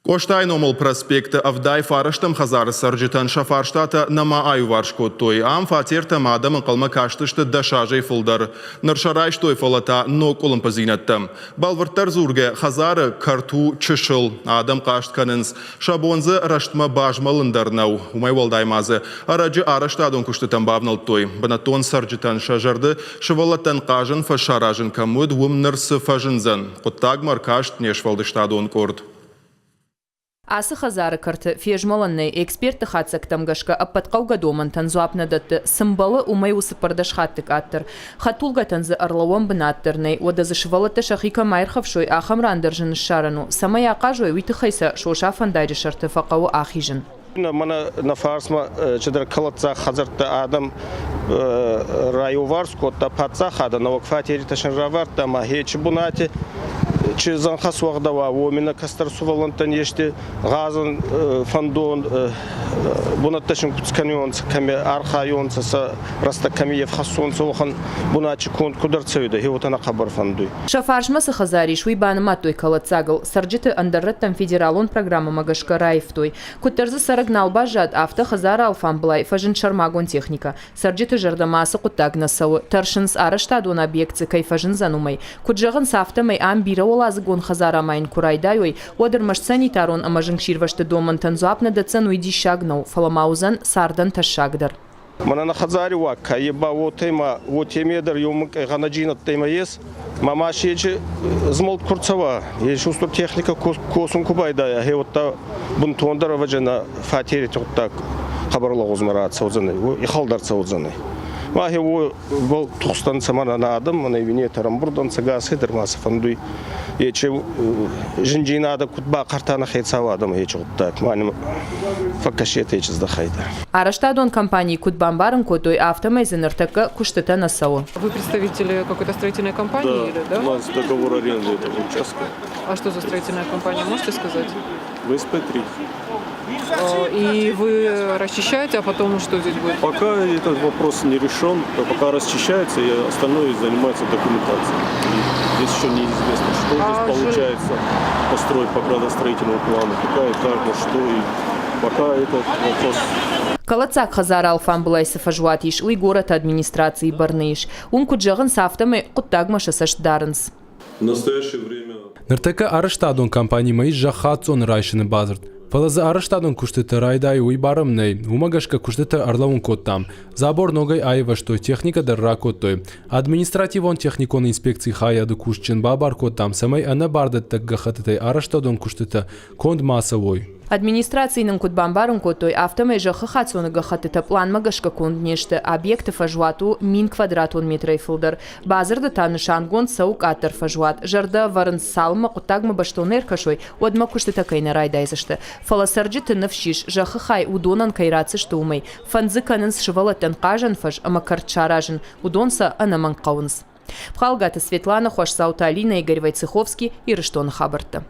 Къостайы номыл проспекты ӕвдай фарӕстӕм хӕдзары цӕрджытӕн сӕ фарстатӕ нӕма аиуварс кодтой. Ам фатертӕм адӕм ӕнхъӕлмӕ кастысты дӕс азӕй фылдӕр. Ныр сӕ райстой, фӕлӕ та ног къуылымпыдзинӕдтӕ. Бӕлвырддӕр дзургӕ, хӕдзары кӕрт у чысыл. Адӕм хъаст кӕнынц, сӕ бон дзы рӕстмӕ базмӕлын дӕр нӕу. Уымӕй уӕлдай ма дзы ӕрӕджы арӕзтадон куыстытӕм бавнӕлдтой. Бынӕттон цӕрджытӕн сӕ зӕрды сывӕллӕттӕн хъазӕн фӕз саразын кӕм уыд, уым ныр цы фӕзындзӕн? Хъуыддагмӕ ӕркаст не сфӕлдыстадон къорд. Ацы хӕдзары кӕрты фезмӕлӕн нӕй, экспертты хатдзӕгтӕм гӕсгӕ ӕппӕт хъӕугӕ домӕнтӕн дзуапп нӕ дӕтты, цы мбӕлы, уымӕй у 14 хатты къаддӕр. Хӕдтулгӕтӕн дзы ӕрлӕууӕн бынат дӕр нӕй, уӕдӕ дзы сывӕллӕттӕ сӕхи кӕм аирхӕфсой, ахӕм ран дӕр зын ссарӕн у. Цӕмӕй ахъазой, уый тыххӕй сӕ соса фӕндаджы сӕрты фӕхъӕуы ахизын. Мӕнӕ нӕ фарсмӕ чидӕр кӕлӕддзаг хӕдзӕрттӕ адӕм райуварс кодта паддзахадӕ, нӕуӕг фатеритӕ син равардта ӕма хечи бунати чи зӕнхӕ суӕгъдӕуа, уоми нӕ кӕстӕр сувӕллӕнттӕн ести гъазӕн фӕндон бунӕттӕ син куд скӕниуонцӕ, кӕми архайуонцӕ, сӕ рӕстӕг кӕми ефхӕссонцӕ, уӕхӕн бунати конд куд ӕрцӕуидӕ, уотӕ нӕ хъӕбӕр фӕндуй. Сӕ фарсмӕ цы хӕдзар ис, уый банымадтой кӕлӕддзагыл. Цӕрджыты ӕндӕр рӕттӕм федералон программӕмӕ гӕсгӕ раивтой. Куыддӕр дзы цӕрӕг нал баззад, афтӕ хӕдзары алфамбылай фӕзынд сӕрмагонд техникӕ. Цӕрджыты зӕрдӕмӕ ацы хъуыддаг нӕ цӕуы, тӕрсынц, арӕзтадон объект дзы кӕй фӕзындзӕн, уымӕй. Куыд зӕгъынц, афтӕмӕй ам бирӕуӕладзыгон хӕдзар амайын куы райдайой, уӕд ӕрмӕст санитарон ӕмӕ зынгсирвӕзты домӕнтӕн дзуапп нӕ дӕтдзӕн, уый диссаг нӕу, фӕлӕ ма уыдзӕн цардӕн тӕссаг дӕр. Мӕнӕ нӕ хӕдзари уаг ка е ба уотӕ ма уотемӕй дӕр еу мӕнкъӕй гъӕнӕджин адтӕй ма ес. Ма ма си ечи змӕлд ку рцӕуа, ес устур техникӕ косун ку байдайа, гье уӕдта бунтондӕр ӕвӕдзи нӕ фатери гъуддаг хъӕбӕр лӕгъузмӕ рацӕудзӕнӕй, ихӕлдӕр цӕудзӕнӕй. Ма гье уобӕл тухстӕнцӕ мӕнӕ нӕ адӕм, мӕнӕ Венетӕ ӕрӕмбурд ӕнцӕ гасӕй дӕр ма сӕ фӕндуй ечи зиндзийнадӕ куд бахъӕрта нӕ хецауадӕмӕ ечи гъуддаг, ма фӕккӕсетӕ ечи здӕхайдӕ. Арӕзтадон компанийы куыд бамбарын кодтой, афтӕмӕй дзы ныртӕккӕ куыстытӕ нӕ цӕуы. Вы представители какой-то строительной компании Да, или, да? у нас договор аренды этого участка. А что за строительная компания, можете сказать? ВСП-3. И вы расчищаете, а потом что здесь будет? Пока этот вопрос не решен, пока расчищается, и остальное занимается документацией. И здесь еще неизвестно, что здесь получается построить по градостроительному плану, какая этажность, что и пока этот вопрос Кӕлӕддзаг хӕдзары алфамбылай цы фӕзуат ис, уый горӕты администрацийы бӕрны ис. Уым куыд зӕгъынц, афтӕмӕй хъуыддагмӕ сӕ цӕст дарынц. В настоящее время Ныртӕккӕ арӕзтадон компанимӕ ис зӕххаццоны райсыны бадзырд. Фӕлӕ дзы арӕзтадон куыстытӕ райдайы уый барӕм нӕй, уымӕ гӕсгӕ куыстытӕ ӕрлӕууын кодтам. Забор ногӕй аивӕзтой, техникӕ дӕр ракодтой. Административон-техникон инспекцийы хайады кусджын бабар кодтам, цӕмӕй ӕнӕ бардӕттӕг гӕххӕттытӕй арӕзтадон куыстытӕ конд ма цӕуой. Администрацийы нын куыд бамбарын кодтой, афтӕмӕй зӕххы хаццоны гӕххӕттытӕ пъланмӕ гӕсгӕ конд не сты, объекты фӕзуат у 1000 квадратон метрӕй фылдӕр. Бадзырды та нысангонд цӕуы къаддӕр фӕзуат. Зӕрдӕ ӕвӕрынц, цалынмӕ хъуыддагмӕ бӕстон ӕркӕсой, уӕдмӕ куыстытӕ кӕй нӕ райдайдзысты. Фӕлӕ цӕрджыты ныфс ис, зӕххы хай уыдонӕн кӕй ратдзысты, уымӕй. Фӕнд дзы кӕнынц сывӕллӕттӕн хъазӕн фӕз ӕмӕ кӕрт саразын, уыдон сӕ ӕнӕмӕнг хъӕуынц. Пхалгаты Светлана, Хуасдзауты Алинӕ, Игорь Войцеховский, Ирыстоны хабӕрттӕ.